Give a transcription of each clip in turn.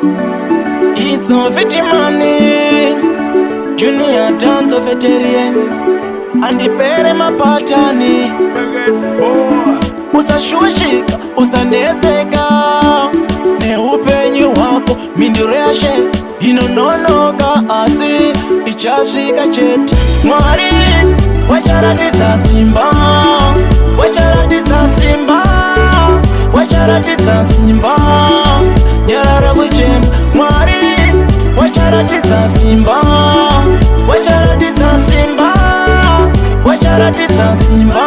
It's a Fitimani Junior dance veteran, andipere mapatani. Usashushika, usanetseka neupenyu hwako. Mindiro yashe inononoka, asi ichasvika chete. Mwari wacharatidza simba, wacharatidza simba, wacharatidza simba. Nyarara kuchema. Mwari wacharatidza simba, wacharatidza simba, wacharatidza simba.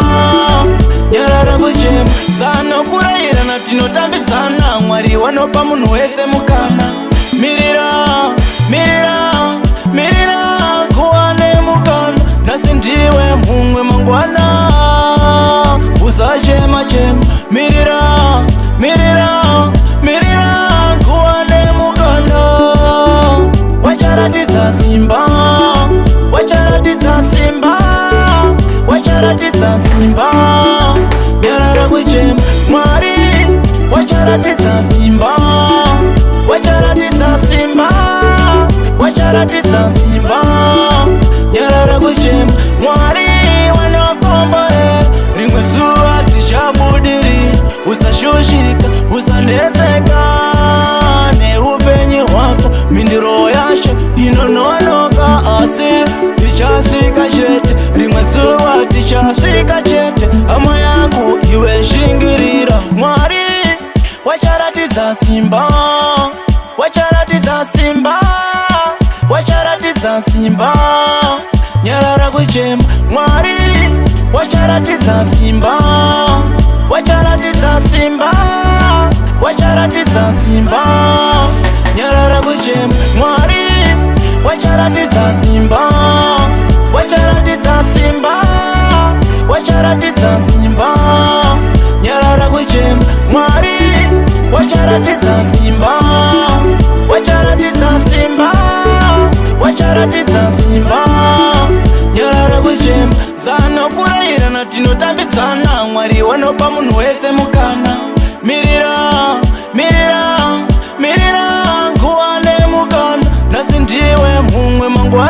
Nyarara kuchema. Zano kurayirana, tinotambidzana. Mwari wanopa munhu wese mukana. Mirira, mirira, mirira, kuwane mukana. Nhasi ndiwe mumwe, mangwana usachema chema. Mirira, mirira, mirira, kuwane mukana. Wacharatidza simba, wacharatidza simba, wacharatidza simba. Nyarara kuchema. Mwari wacharatidza simba, wacharatidza simba, wacharatidza simba. Nyarara kuchema. Mwari wanokomborera, rimwe zuva tichabudirira. Usashushika, usanetseka neupenyu hwako. Mindiro yacho inononoka, asi tichasvika chete. Rimwe zuva tichasvika chete, hama yangu, iwe shingirira. Mwari wacharatidza simba, wacharatidza simba, wacharatidza simba. Nyarara kuchema. Mwari wacharatidza simba, wacharatidza simba, wacharatidza simba. Nyarara kuchema. Mwari wacharatidza simba, wacharatidza simba, wacharatidza simba. Nyarara kuchema. Mwari wacharatidza simba, wacharatidza simba, wacharatidza simba. Nyarara kuchema. Zano kurayirana, tinotambidzana. Mwari wanopa munhu wese mukana. Mirira, mirira, mirira, kuwane mukana. Nhasi ndiwe mumwe.